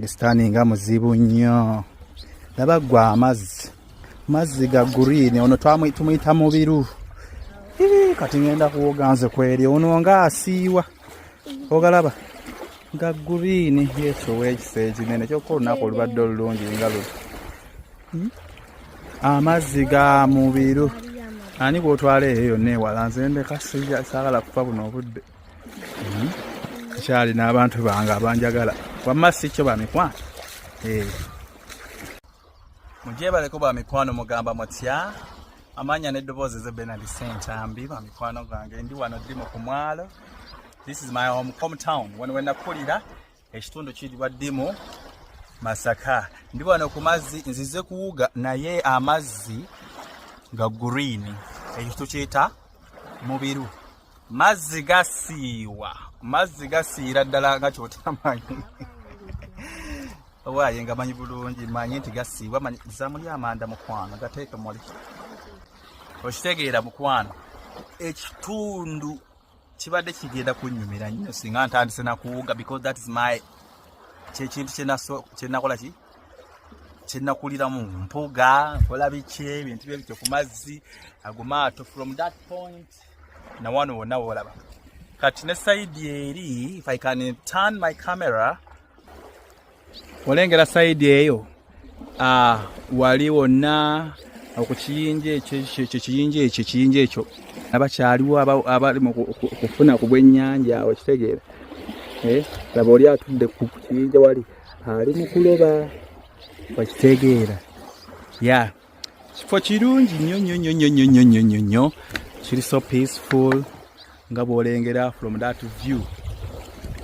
Sitaani nga muzibu nnyo. Laba ggwe amazzi, mazzi ga green. Ono tumuyita mubiru. Kati ngenda kuwoga nze kweri ono nga asiiwa, ogalaba ga green. Yesu ow'ekisa ekinene, kyokka olunaku olubadde olulungi nga luno. Amazzi ga mubiru. Ani gw'otwala eyo yonna ewala? Nze ndeka, saagala kufa buno obudde. Nkyali n'abantu bange abanjagala. Wamma si kyo, bamikwano? Eh. Mugyebaleko bamikwano, mugamba mutya? Amanya n'eddoboozi ze Benard Sentambi. Bamikwano gange, ndi wano ddimu ku mwalo. This is my hometown, wano we nakulira. Ekitundu kiyitibwa Ddimu, Masaka. Ndi wano ku mazzi, nzize kuwuga, naye amazzi ga green, ekyo tukiyita mubiru. Mazzi gasiiwa, mazzi gasiira ddala nga kyotamanyi. Owaaye nga manyi bulungi, manyi nti gasiiwa, manyi zamuli amanda, mukwano, gateeke muli. Okitegeera, mukwano? Ekitundu kibadde kigenda kunnyumira nnyo singa ntandise nakuwuga, because that is my kyekintu kyenakola, ki kyenakuliramu. Mpuga, nkola biki, ebintu bye bityo ku mazzi ago, maato. From that point na wano wonna woolaba kati ne side eri, if I can turn my camera, olengera side eyo. Ah, wali wonna ku kiyinja ekyo, ekyo kiyinja, ekyo kiyinja ekyo, abakyaliwo abali mu kufuna ku bwennyanja, okitegeera? Eh, laba oli atudde ku kiyinja wali ali mu kuloba, okitegeera? Ya, kifo kirungi nnyo nnyo nnyo nnyo nnyo nnyo nnyo nnyo nnyo. Kiri so peaceful nga bw'olengera from that view.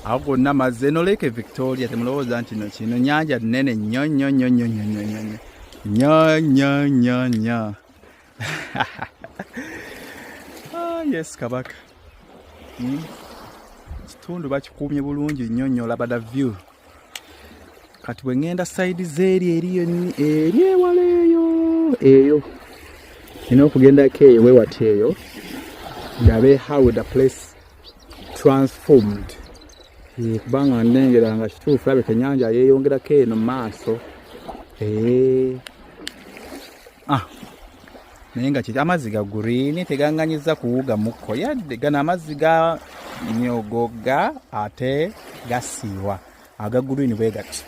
Awo gonna mazzi. Eno Lake Victoria, temulowooza nti no kino nyanja nnene nnyo nnyo nnyo nnyo nnyo nnyo nnyo nnyo nnyo nnyo nnyo. Ah, yes, kabaka. Kitundu bakikuumye bulungi nnyo nnyo. Laba the view. Kati bwe ŋŋenda side z'eri eri eri ewala eyo eyo, nina okugendako eyo wewati eyo, ndabe how the place transformed. Eh, kubanga nnengera nga kituufu, labika ennyanja yeeyongerako eno mu maaso. Eh. Ah. Naye nga kiki, amazzi ga green tegaŋŋanyiza kuwuga mukko yadde. Gano amazzi ga nyogoga ate gasiiwa, aga green bwe gati.